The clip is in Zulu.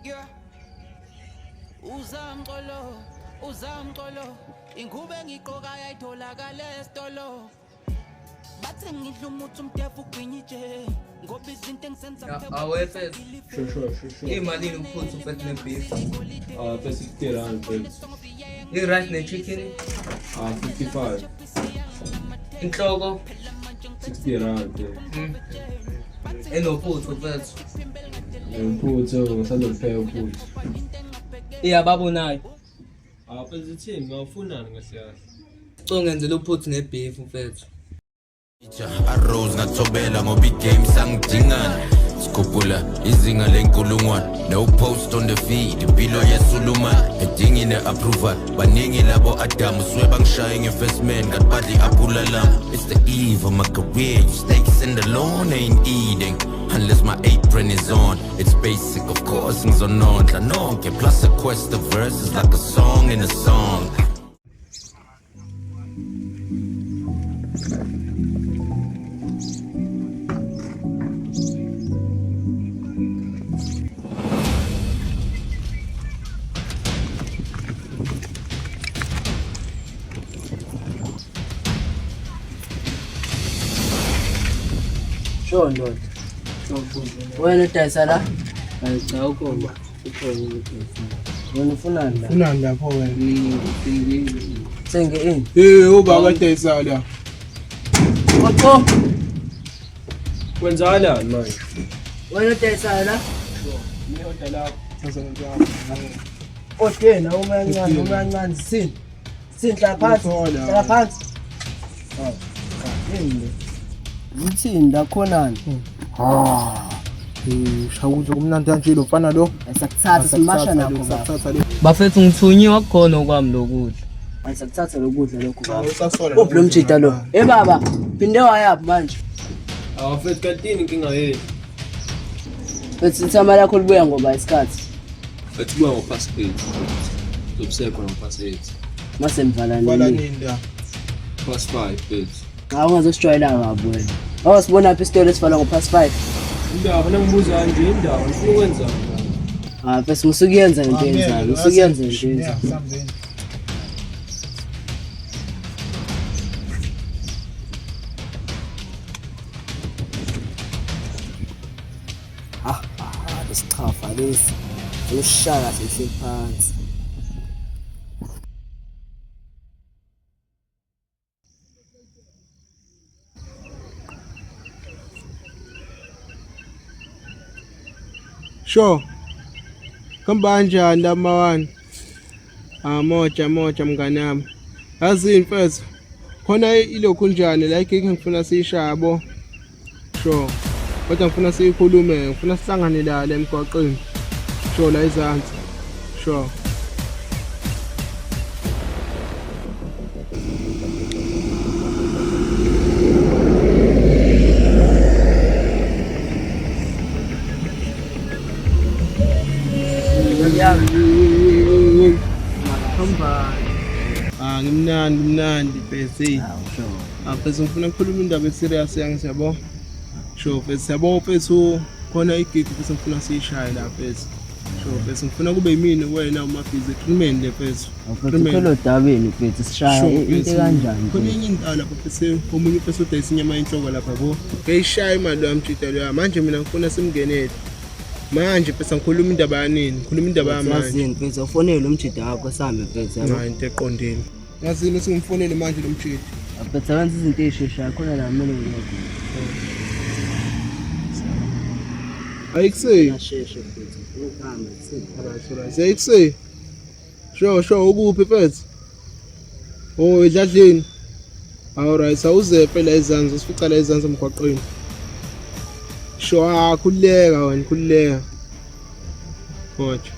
Yeah. Uzamcolo, uzamcolo, ingubo engigqoka ayitholakala esitolo. Bathi ngidla umuthi umdefu ugwinya itshe, ngoba izinto engisenza Awe mfethu. Sure. Imalini uphuthu mfethu ne-beef? 60 rand mfethu. I-rice ne-chicken, 55. inhloko 60 rand. Yeah. Enophuthu mfethu. Uphuthu ngisandokupheka uphuthu. Iyababonayo. Mfethu ithini ngawufunani kahle kahle? Cela ungenzele uphuthu ne-beef mfethu. Arose ngathobela ngoba igame sangidingana sikhuphula izinga lenkulungwane, no post on the feed, impilo yesulumane edingile approval, baningi labo Adam usuke bangishaye nge-first man kanti badla i-aphula lami. It's the eve of my career, you snakes in the lawn ain't eating unless my apron is on. It's basic, of course ngizonondla nonke, plus a quest of verses like a song in a song. Sure ndoda. Wena udayisa la? Hayi cha, ukhona. Ukhona uphuthu. Wena ufunani la? Funani lapho wena? Thenge ini? Hey, ubaba kadayisa la. Oqo, Kwenzakalani manje? wena udayisa la? Order lakho. Thatha lento yakho. Odena uma kancane, uma kancane sini. Sini hlala phansi. Ngithola. Hlala phansi. Oh. Yini le? Yithini la khonani? Ah. Eh, shawuthi kumnandi kanje lo mfana lo. Ayisakuthatha simasha nakho baba. Sakuthatha lo. Bafethu, ngithunyiwe, akukhona okwami lokudla. Ayisakuthatha lokudla lokho baba. Usasola. Uphi lo mjita lo? Eh baba, phinde wayaphi manje? Mfethu, kanti yini inkinga yenu? Bethi ithama lakho libuya ngoba isikhathi. Mfethu, kuba ngo-past 8. Zobusekho ngo-past 8. Mase mvala Vala nini? nini la? Past 5 mfethu. Hawu, ungazosijwayela kabi wena. Awasibona phi isitolo esivalwa ngo-past 5? Indaba nangibuza kanje, indaba ngifuna ukwenzani la? Ah, bese musukuyenza into yenzayo, musukuyenza into yenzayo. Sambeni. Ah, ah, lesichafa lesi. Ushaya kahle hle phansi. Sure. Kamba kanjani lamawani? Ah, moja moja mngani wami. Yazini mfethu. Khona ilokhu njani la igig ngifuna siyishaya yabo. Sure. Kodwa ngifuna siyikhulume, ngifuna sihlangane la emgwaqeni. Sure, la izansi. Sure. Hamba. Ah, ngimnandi mnandi bese. Ah, mfethu ngifuna ukukhuluma indaba eserious yangithi yabo. Sure mfethu, yabo mfethu, khona igig mfethu ngifuna siyishaye la mfethu. Sure mfethu, ngifuna kube yimina wena umabhizi agreement le mfethu. Mfethu, khelo dabeni mfethu sishaya Sure, into mfethu. kanjani? Khona enye indawo lapha mfethu, omunye mfethu udayisa inyama yenhloko lapha yabo. Ngiyishaya imali yami jita leyo. Manje mina ngifuna simngenele. Manje mfethu ngikhuluma indaba yanini? Ngikhuluma indaba yamanje. Yazini mfethu, ufonele umjida wakho sambe mfethu yabo. Hayi, into eqondile. Yazini singimfonele manje lo mjita. Mfethu, awenza izinto ey'sheshayo khona la kumele ngiye. Ayikusey. Ngiyashesha mfethu, ngifuna ukuhamba kuthini. Right, right. Ayikusey. Sure, ukuphi mfethu? Oh, edladleni. Alright, awuze phela ezansi, usifica la ezansi emgwaqweni. Sure, ah, khululeka wena, khululeka. Moja.